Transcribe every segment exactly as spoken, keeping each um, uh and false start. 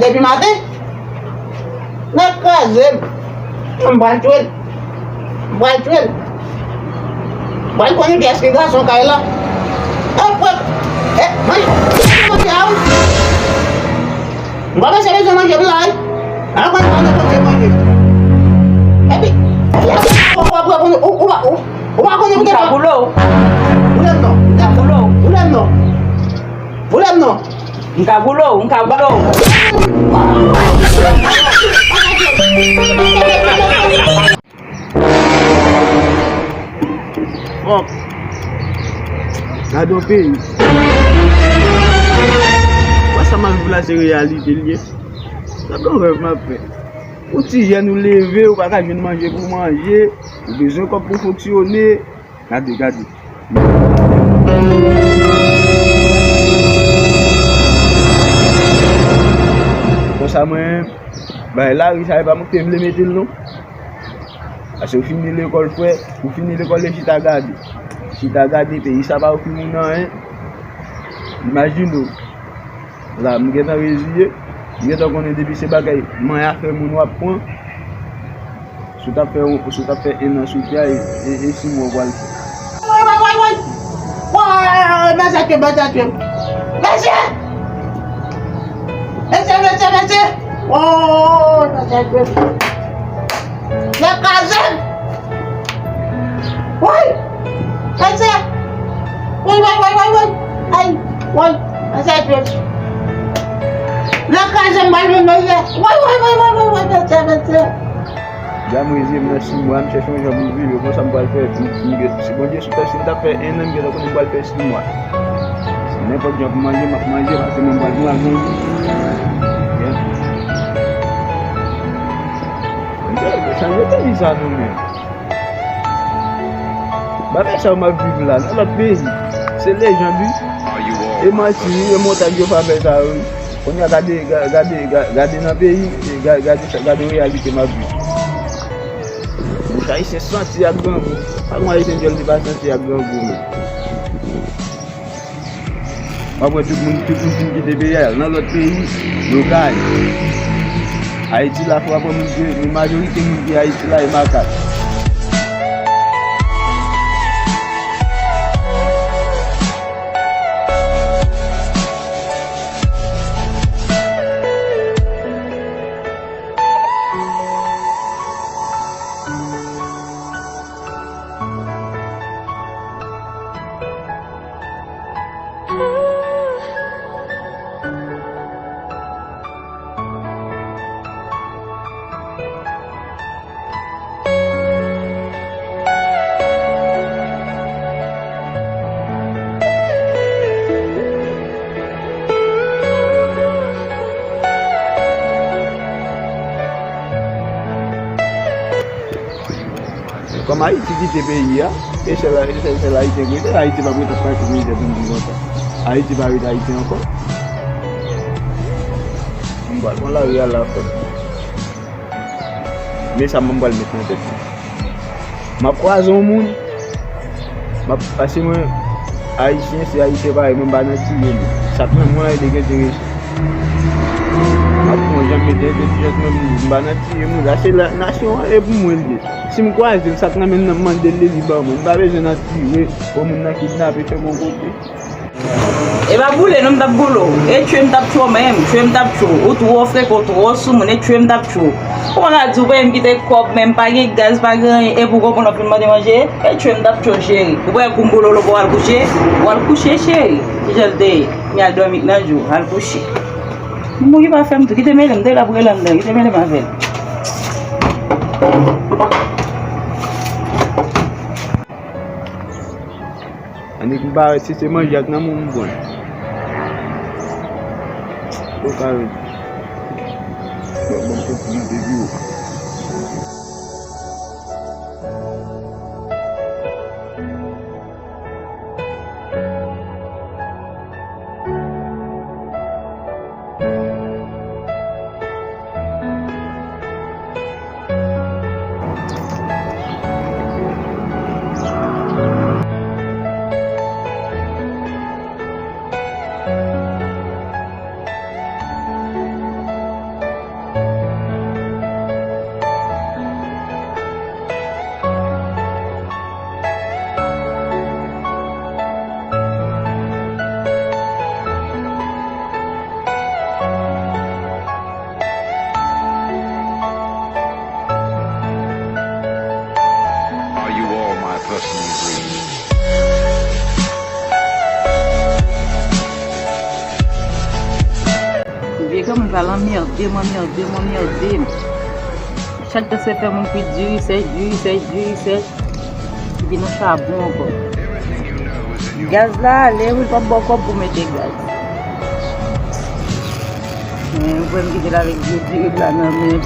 Depi maten. Nèg kraze m. M pral tchwe l. M pral tchwe l. M pral konnen kiyès ki gason kay la. E, frè. E, manje, manje a, wi. M pa bezwen manje pou la, wi. A, konn pa bezwen manje. Epi, ou, ou, ou, ou, ou, ou pa konnen poutèt sa. Boule m non. Boule m non. Boule m non. M ka boule w, m ka boule w. Fòk. Gade yon peyi. Wè sa m ap viv la se reyalite l ye. Gade yon rèv m ap fè. Yon ti jèn ou leve, ou pa ka jwenn manje pou manje, ou bezwen kòb pou fonksyone. Gade, gade. Konsa mwen, bay lari sa e pa mwen ki te vle mete l non. Paske ou fini lekòl frè, ou fini lekòl e chita gade. Chita gade peyi sa pa ofri moun anyen. Imajine w. La, m gentan reziye. M gentan konnen depi se bagay manyen afè moun w ap pran. Si w t ap fè yon, si w t ap fè en an sou tè a, e, e, e sis mwa w pral fè. Woy, woy, woy, woy! Woy, mesye, mesye, mesye! Mesye! Mesye, mesye, mesye! Woy, mesye, mesye! Nèg kraze m! Woy! Mesye! Woy, woy, woy, woy, woy! Ay! Woy! Mesye, mesye! Nèg kraze m, woy, woy, woy, woy! Woy, woy, woy, woy, woy, mesye, mesye! Dja m reziye m nan sis mwa, m chèche yon jan pou m viv, konsa m pral fè, m, m, si Bondye sou tè, si m ta fè en an, m gentan konnen m pral fè sis mwa. Si nenpòt jan pou manje, m ap manje, paske mwen m pral gen lajan. Byen. Bondye, sa yo te di sa nou menm. Bagay sa yo m ap viv la, nan lòt peyi, se lejand wi. E manti wi, e montaj yo fè afè sa yo wi. Kounye a gade, ga-, gade, ga-, gade nan peyi, ga-, gade sa, gade yon reyalite m ap viv. Bouch ayisyen santi ak grangou. Pa gen ayisyen dyòl li pa santi ak grangou, men. W ap wè tout moun, tout moun fin kite peyi a, y al nan lòt peyi, yo kay. Ayiti la, fò w ap wè moun ki, majorite moun ki Ayiti la, e makak. Kòm Ayiti kite peyi a, e sèl, e sèl, sèl Ayiti ki rete, Ayiti p ap ret ap pase mizè pou m di konsa. Ayiti pa ret Ayiti ankò. M pral pran lari a la frè. Men sa m pral met nan tèt mwen. M ap kwaze yon moun. M ap, paske mwen, Ayisyen, se Ayisyen parèy mwen, m pa nan tiye li. Sa k nan mwen an, li gen enterese. M ap pran jan m mete entèlijans mwen, m pa nan tiye moun. Sa se la, nasyon an, e pou mwen l ye. Si m kwaze l, sa k nan men l nan, m mande l li ban mwen. M pa bezwen nan tiye, yon moun nan kidnape, fè m yon kote. E pa boule non m t ap boule w. E tchwe m t ap tchwe w menm, tchwe m t ap tchwe w. Ou twò frekan, ou twò soumoun, e tchwe m t ap tchwe w. Ou pa ka di w pa menm kite kòb, menm pa gen gaz, pa gen anyen, epi w konprann w ap vin mande manje, e tchwe m t ap tchwe w, cheri. Ou pa wè kou m boule w la, w al kouche, w al kouche, cheri. Ki jan l te ye? M al dòmi nan jou, al kouche. M mouri pa fè m tou, kite mele m, m te la pou rele anndan, kite mele m avè l. Annik m parèt, si se manje ak nan men w m pran. Ou ka ret. Bon, bon, bon, bon, bon, bon. Val anmède m, anmède m, anmède m. Chak tan se fè moun kwi diri sèch, diri sèch, diri sèch. Epi nan chabon ankò. Gaz la ale wi, l p ap ba w kòb pou mete gaz. Men, ou wè m kite l avèk vye diri la nan men.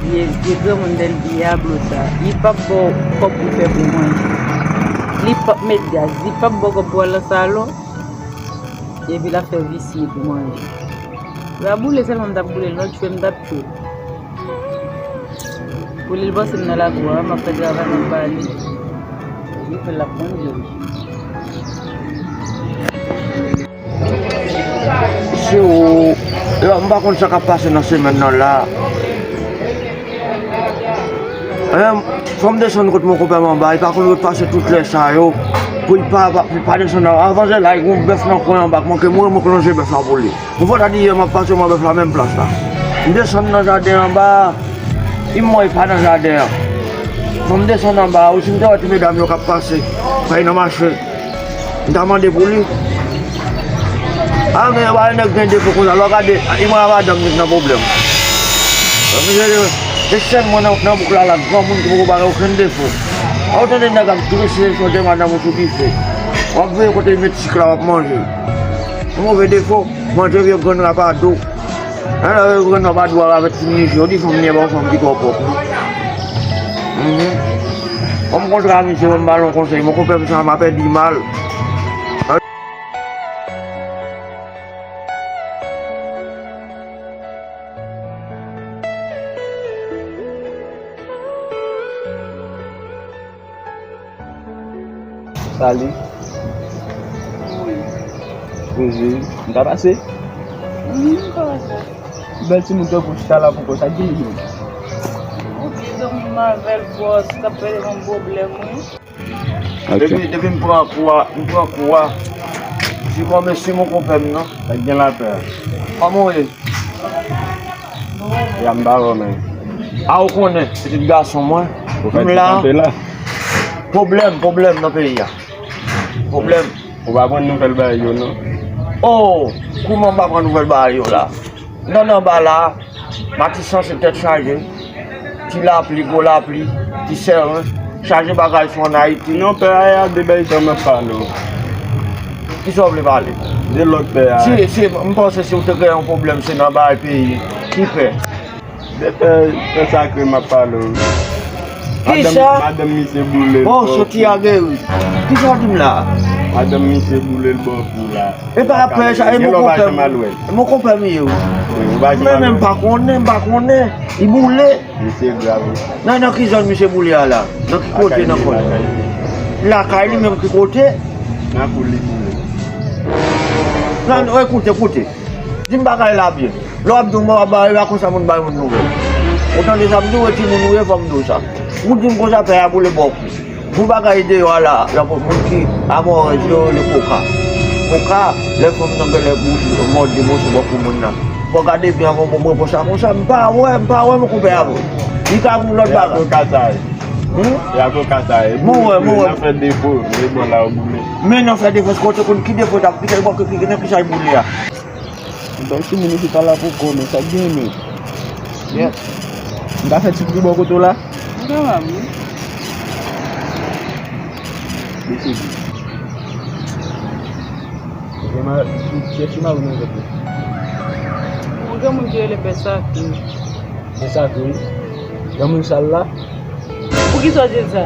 Vye, vye granmoun Del Diablo sa. Li p ap ba w kòb pou fè pou manje. Li p ap met gaz. Li p ap ba w kòb pou al nan salon. Epi l ap fè visye pou manje. L a boule sèlman, m t ap boule l, lòt chwe m t ap chwe. Pou li, l panse m nan lakou a, m ap fè travay m ap ba li. Li fè l ap manje wi. Se ou, yo, m pa konn sa k ap pase nan semèn nan la. Fò m desann kot mon konpè m anba, li pa konn ret pase tout lè sa yo. Pou li pa, pa, pa desann anba. Avan se la, li gen yon bèf nan kwen anba, k manke mouri, mwen k lonje bèf la pou li. Yon fwa ta di yè m ap pase, mwen bèf la menm plas la. M desann nan jaden anba, li mò, li pa nan jaden an. Fò m desann anba, ou si m te wè ti medam yo k ap pase, pa nan mache. M ta mande pou li. A, men yo pa wè nèg gen defo konsa. Lè w gade, imaj madanm nèg nan pwoblèm. E sèl mwen nan, nan bouk la, la, granmoun ki poko pa gen okenn defo. A, ou tande nèg ap drese chòltè madanm ou sou dife. W ap veye kote l met sik la, w ap manje. Yon move defo, manje vye grann rapadou. Alò, yo pran nan pa dwa avèk ti minich yo, di fanm li e pa yon fanm ki twò pwòp. Mhm. Kòm kontra misye, ban m ba l yon konsèy, mon konpè m sa, m a pèdi mal. Sali. Wi. Poze. M ka pase? Wi, m ka pase. Bèl timoun tankou w chita la poukò, sa k gen li menm? Ou byen granmoun m avè l bòs, k ap pale yon pwoblèm, wi. Ok. Depi, depi m pran kou a, m pran kou a. Si kòm si mon konpè m nan. Sa k gen lapè a? Kòman w ye? Ya m pa wè w menm. A, ou konnen, pitit gason mwen. Ou fè m la. Pwoblèm, pwoblèm nan peyi a. Pwoblèm. Ou pa konn nouvèl bagay yo, non? Oh, kouman m pa pran nouvèl bagay yo la? Nan, nan ba la, Matisan se tèt chaje. Ti lapli, gwo lapli, ti sèren, chaje bagay sou ann Ayiti. Non, pè a, y a de bagay m ap pale w. Kisa w vle pale? De lòt pè a. Si, si, m panse si w te gen yon pwoblèm, se nan bagay peyi. Ki pè? De pè, pè sakre m ap pale w. Kisa? Madanm, madanm misye boule l. Oh, soti a geri. Kisa w di m la? Madanm misye boule l bò kou la. E pa pè sa, e mon konpè m. E mon konpè m ye wi. Mwen menm m pa konnen, m pa konnen. Li boule. Misye grav wi. Nan, nan ki zòn misye boule a la? Nan ki kote nan kò l? Lakay li menm ki kote? Nan kou li boule. Nan, ekoute, ekoute. Di m bagay la byen. Lè w ap di yon bagay, w ap bay la konsa moun bay moun nouvèl. Ou tande sa m di w, e timoun ou ye, fò m di w sa. Ou di m konsa pè a boule bò kou. Pou bagay deyò a la, y ap moun ki amorèz yo rele koka. Koka, lè fanm nan genlè bouch mòde moso bò kou moun nan. Fò w gade byen avan w pran konsa, konsa, m pa wè, m pa wè mon konpè a vre. Li ka gen lòt bagay. E a koka sa ye. Hmm? E a koka sa ye. Mwen wè, mwen wè. Nan fè defo, men bon la ou boule. Men nan fè defo, kote konn ki defo t ap, ki, ki, nan kisa l boule a? Donk, timoun isit pa la pou kò, men sa k gen, men. Yes. M ka fè ti kou bò kote w la? Ou kapab, wi. Mesye di. Chèche mari nan zòt la. Yon granmoun ki rele Pè Sakri. Pè Sakri? Granmoun sal la? Poukisa w di l sa?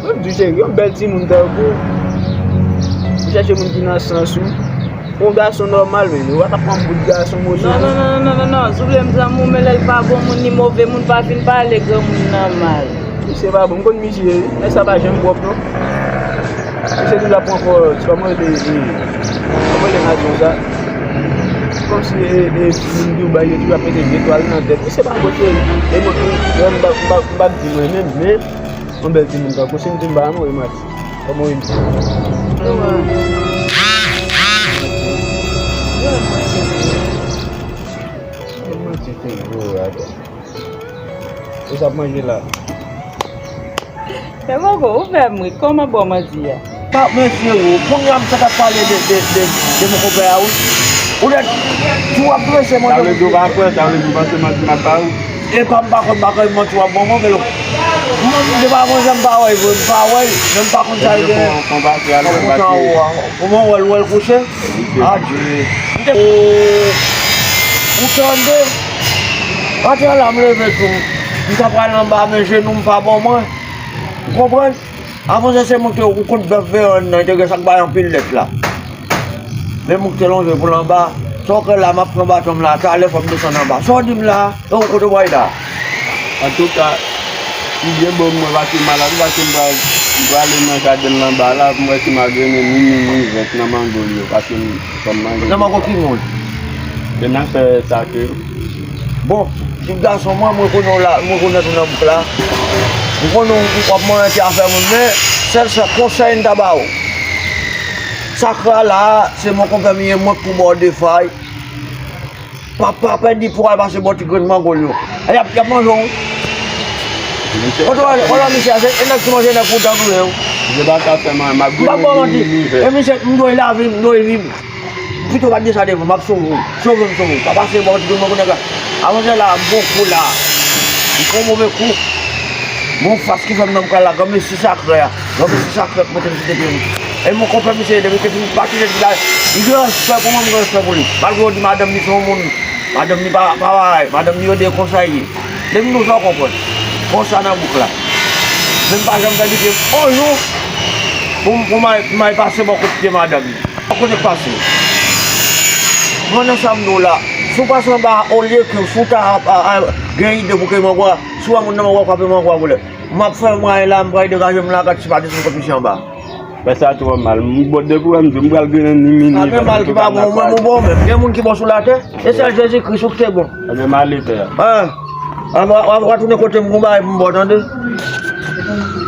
Mwen di w se yon bèl timoun tankou w. Ou chèche moun ki nan sans ou. Yon gason nòmal, men ou pa ka pran bout gason move. Non, non, non, non, non, non. Si w vle m zanmi w, men lè l pa bon moun, li move moun, pa vin pale granmoun nan mal. Misye pa bon, m konn misye, nèg sa pa janm pwòp non. Misye toujou ap pran kò, kòman rele, e, kòman rele madanm sa? Kòmsi, e, e, moun Dubai yo toujou ap mete vye twal nan tèt. Misye pa bon cheri. E mwen, mwen, m pa, m pa, m pa di mwen menm, men yon bèl timoun tankou si m di m pa anmwe, mati. Kòman w ye? Mwen ti fè gwo atò. Ou sa ap manje la? Fè koko, ou fè m ri. Kòman bon manti a? Pa, mesye, wi. Kounye a m sa t ap pale de, de, de, de mon konpè a, wi. Ou nèt, si w ap prese, mwen. Sa vle di w pa kwè, sa vle di w panse manti m ap ba ou. E pa m pa konn, m pa konn manti w ap ban mwen, men mwen, m te pa konn sa m pa wè, vre, m pa wè, men m pa konn sa l gen. Kòman w wè l, wè l kouche? Adye. Ou, ou tande? Maten an la, m leve tou. M ta pral anba, men jenou m pa ban mwen. Ou konprann? Avan sa, se moun ki ou kont bèf verann nan, te gen sa k bay anpil lèt la. Men moun ki te lonje pou l anba, sa w kwè la, m ap pran baton m la, talè fò m desann anba. Sa w di m la, e ou kote w pral la? Antouka, m byen bon mwen pase malad, m pase m pral, m prale nan jaden l anba la, pou m wè si m a grennen ni mi ni vent nan mango yo, pase m, fò m manje. Nan mango ki moun? Se nan fè sa ke Bon, ti gason mwen, mwen konnen w la, mwen konnen w nan bouk la. Mwen konnen w, w ap manje ti afè moun, men sèl sa konsèy m ta ba w. Sakra la, se mon konpè m ye, mwen k pou ba w de fay. Pa, pa pèdi pou w al pase bò ti grenn mango l yo. Y ap, y ap manje w. Kote w ale, kote w ale, misye a, se nèg ki manje nèg pou w tann ou ye w. M pa ba w manti. E misye, m dwe lavi, m dwe viv. Pito pa t gen sa devan, m ap sove w. Sove m, sove w. Pa pase bò, ti grenn mango nèg la. Avan se la, m pran kou la. M pran move kou. Bon fas ki fè m nan m pral la, granmesi sakre a. Granmesi sakre k mete m sou tete m. E mon konpè misye, depi ke fin pati de la, li gen respè pou mwen, m gen respè pou li. Malgre yo di madanm li se yon moun, madanm li pa, pa parèy, madanm li yo de konsa ye. Depi m di w sa w konprann. Konsa nan bouk la. Men m pa janm pèdi pye m on jou pou m, pou m al, m al pase bò kot pye madanm li. Ou konnen k pase. Mwen nan sa m di w la. Si w pase anba, olye ke si w ta, a, a, gen ide pou ke mangwa, si w wè moun nan mangwa frape mangwa boulè. M ap fè mwayen la, m pral degaje m la, gad si pa desann kot misye anba. Fè sa twò mal. M bò depi w wè m di w, m pral grennen ni mi ni vent. Pa gen mal ki pa bon, ou menm ou bon menm. Gen moun ki bon sou latè. E sèl Jezi Kris ou ki te bon. Ebyen, m ale pè. A, a, w a, w a tounen kote m, gon bagay pou m ba w, tande.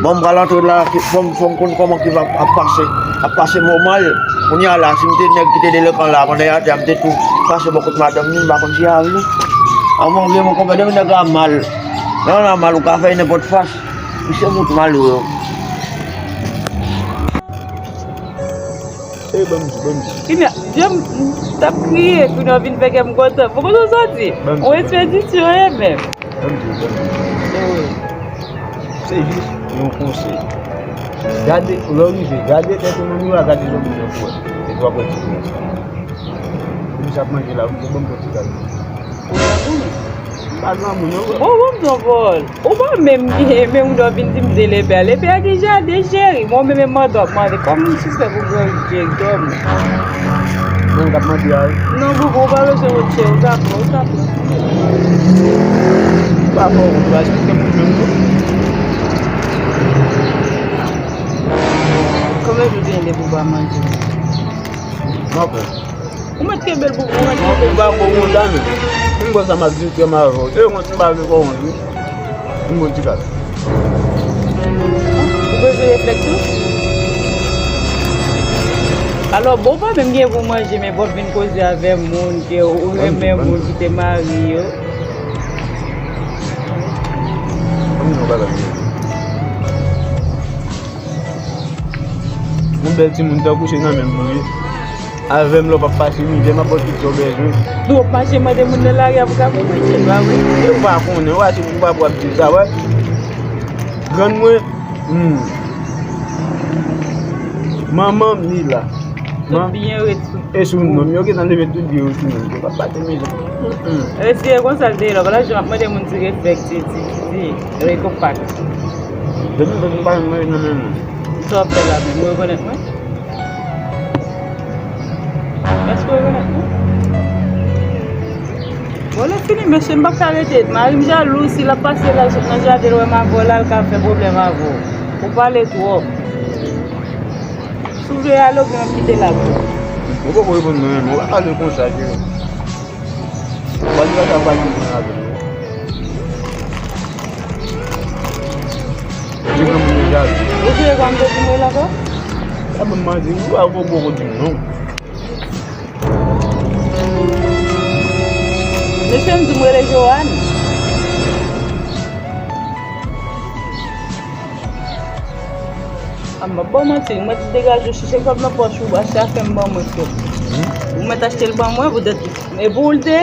Bon, m pral antre la, fò m, fò m konn kòman ki va ap pase, ap pase moman l. Kounye a la, si m te nèg ki te delenkan la, pandan y atè a, m te tou pase bò kot madanm li, m pa konn si y a vle. Anvan vle, mwen konpè, depi nèg la mal. Lè w la mal, ou ka fè nenpòt fas. Misye fout mal, yo. Ey, ban m di, ban m di. Kounye a, Dye m, m t ap kriye, kounye a w vin fè kè m kontan. Bon, kote w sòti? Ban m di, ban m di. Yon espedisyon, e menm. Ban m di, ban m di. Wi. Se jis yon konsèy. Gade, lè w rive, gade tèt ou nan miwa, gade zòrèy ou pou wè. Epi w ap wè diferans la. Depi sa ap manje la, ou ban m yon ti kal. Ou pa granmoun, non? M pa granmoun, non, frè. Bon, bon, m t yon vòl. Ou pa menm gen, menm ou dò vin di m se lepè. Lepè a gen jaden, cheri. Mwen menm, m mande w ap mande. Kòman m sispèk ou gen cheri, dòmi? Mwen k ap mande a, wi. Non, boubou, ou pa bezwen wont, cheri. Ou ka pran, ou ka pran. Ou pa fè wont, ou pa eksplike moun menm, non. Konbyen jou te gen depi ou pa manje? M ap Ou mèt kenbe l pou, ou mèt kenbe l. M pa ko kontan, men. M konn sa m ap di, frè m avè w. E wont, m pa vle ko wont, wi. M bon ti kal. Ou bezwen reflèks tou? Alò, bon, ou pa menm gen pou manje, men bon, vin koze avè moun, ke ou renmen moun ki te mari yo. Ann di yon bagay. Yon bèl timoun tankou se nan men m pou ye. Avè m lè w p ap pase mizè, m ap ba w tout sa w bezwen. Twòp mache mande moun nan lari a pou ka konprann, se pa vre? E ou pa konnen, ou pa, ou pa pou ap di sa, wè. Grann mwen, hmm. Manman m, li la. Tout byen retounen. E sou non m, yo gentan leve tout byen yo sou non m. Yo p ap pase mizè. Mm, mm. Retire konsa l te ye la. Wala jan m ap mande moun ti reflèks, ti, ti, ti rekonpak. Depi m sot m pa janm manje nan men moun. Sa w ap fè la menm? Ou rekonèt mwen? Èske w rekonèt mwen? Bon, lè fini, mesye, m p ap ka rete. Mari m jalou, si l ap pase la, l sot nan jaden, l wè m avè w la, l ka fè pwoblèm avè w. Ou pale twòp. Si w vle ale, oubyen m ap kite l ap. Ou poko reponn mwen menm, ou pa pale konsa, cheri. Ou pa di sa, ou pa di konsa avè m. Di granmoun yo jalou. Ou jwe kòm de pou mwen la, kò? Sa bon, m mande, ou pa poko di m non. Mesye, m di m rele Joanne. A, m ap ba w manti, mwen te degaje w chèche kòb nan pòch ou, achte afè m ban mwen frè. Ou mèt achte l ban mwen poutèt e pou w l te.